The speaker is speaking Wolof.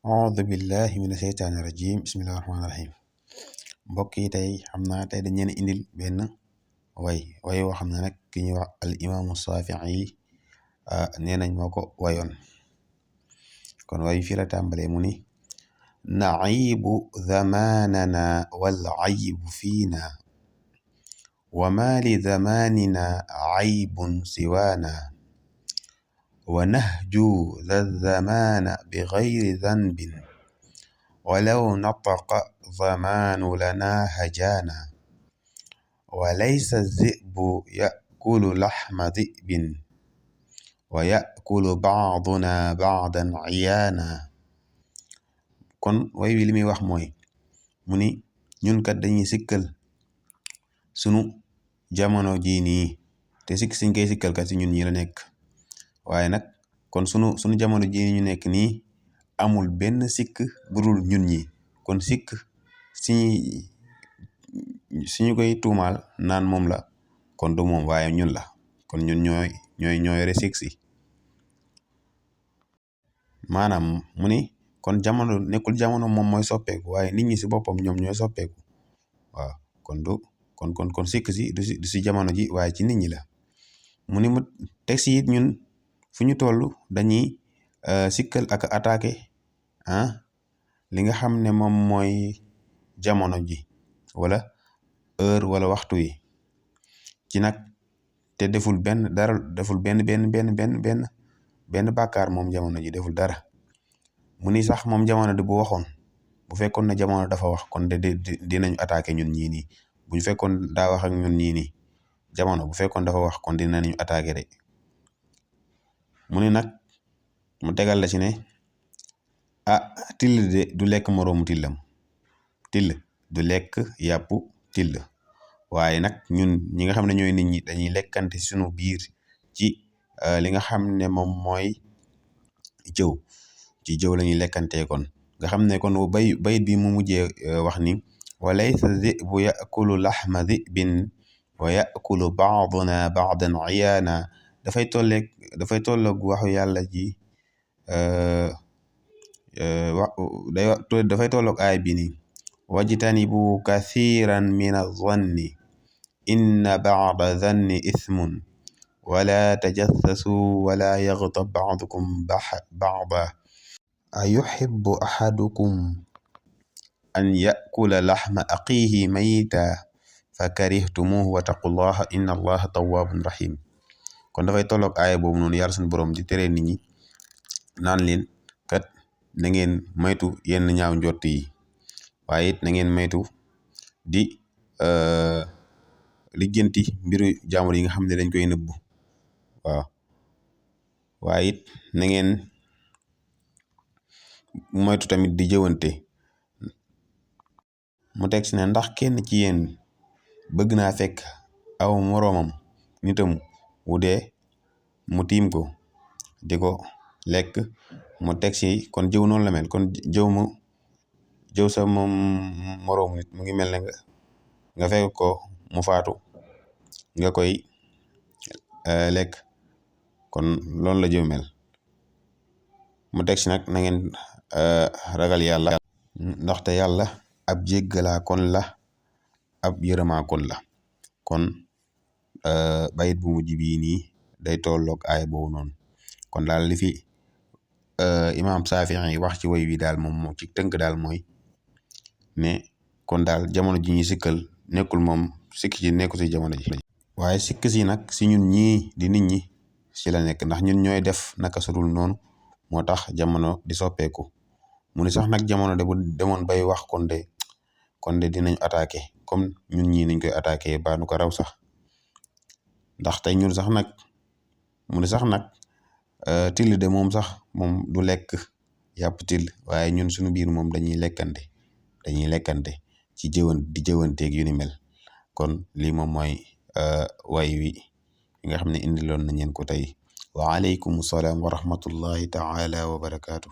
audu billahi mina sheytaani rajim bismillahi rahmaani rahim mbokk yi tey xam naa tey dañ leen indil benn way woo xam ne nag ki ñuy wax al imaamu Shaafi'i nee nañ moo ko wayoon kon way fii la tàmbalee mu ni naciibu zamaanana wal aybu fiina wa maa li zamaanina caybun siwaana wa nahju za zamaana bi gayri zanbin walaw nataqa zamaanu lanaa hajaana wa laysa zi'bu yakulu laxma zi'bin wa yakulu bacduna bacdan ciyaana. kon way wi li muy wax mooy mu ni ñun kat dañuy sikkal sunu jamono jii nii te siñ koy sikkal kat si ñun ñi la nekk waaye nag kon sunu jamono jii ñu nekk nii amul benn sikk budul ñun ñi kon sikk suñu koy tuumaal naan moom la kon du moom waaye ñun la kon ñun ñoo yore sikk si maanaam mu ni kon jamono nekkul jamono moom mooy soppeeku waaye nit ñi si boppam ñoom ñooy soppeeku waaw kon sikk si du si jamono ji waaye ci nit ñi la mu ni mu teg si it ñun fu ñu toll dañuy sikkal ak attaqué li nga xam ne moom mooy jamono ji wala heure wala waxtu yi ci nag te deful benn bàkkaar moom jamono ji deful dara mu ni sax moom jamono di bu waxoon bu fekkoon ne jamono dafa wax kon dinañu attaqué ñun ñii nii bu ñu fekkoon daa wax ak ñun ñii nii jamono bu fekkoon dafa wax kon dinañu attaqué de mu ni nag mu tegal la ci ne till de du lekk moroomu tillam till du lekk yàpp till waaye nag ñun ñi nga xam ne ñooy nit ñi dañuy lekkante ci sunu biir ci li nga xam ne moom mooy jëw ci jëw la ñuy lekkantee kon nga xam ne kon bayit bi mu mujjee wax ni wa laysa zi'bu yakulu laxma zibin wa yakulu baaduna baadan iyaana dafay tolloog waxu yàlla ji dafay tolloog aay bi ni wajtanibu kathiran min azanni inna ba'da zanni ismun wala tajassasu wala yaghtab ba'dukum ba'da ayuhibbu ahadukum an yakula laxma axiihi mayta fakarihtumuhu wattaqullaha inna allaha tawwabun rahim kon dafay tolloog aaya boobu noonu yàlla suñu borom di tere nit ñi naan leen kat na ngeen maytu yenn ñaaw njort yi waaye it na ngeen maytu di lijjanti mbiru jàmbur yi nga xam ne dañ koy nëbbu waaw waaye it na ngeen moytu tamit di jëwante mu teg si ne ndax kenn ci yéen bëgg naa fekk aw moroomam nitam wu dee mu tiim ko di ko lekk mu teg si kon jëw noonu la mel kon jëw sa moom moroom nit mu ngi mel ne nga fekk ko mu faatu nga koy lekk kon loolu la jëw mel mu teg si nag na ngeen ragal yàlla ndaxte yàlla ab jéggalaa kon la ab yërëmaa kon la kon bayit bu mujj bii nii day tolloog aay boobu noonu kon daal li fi imaam Shaafi'i wax ci woy wi daal moom ci tënk daal mooy ne kon daal jamono ji ñuy sikkal nekkul moom sikk ci nekkul si jamono ji waaye sikk si nag si ñun ñii di nit ñi si la nekk ndax ñun ñooy def naka sudul noonu moo tax jamono di soppeeku mu ni sax nag jamono de bu demoon bay wax kon de dinañ attaqué comme ñun ñii niñ koy attaqué baa nu ko raw sax ndax tey ñun sax nag mu ni sax nag till de moom sax moom du lekk yàpp till waaye ñun suñu biir moom dañuy lekkante ci di jëwanteeg yu ni mel kon lii moom mooy way wi nga xam ne indiloon nañ leen ko tey wa aleykum salaam wa rahmatullahi taala wa barakaatu.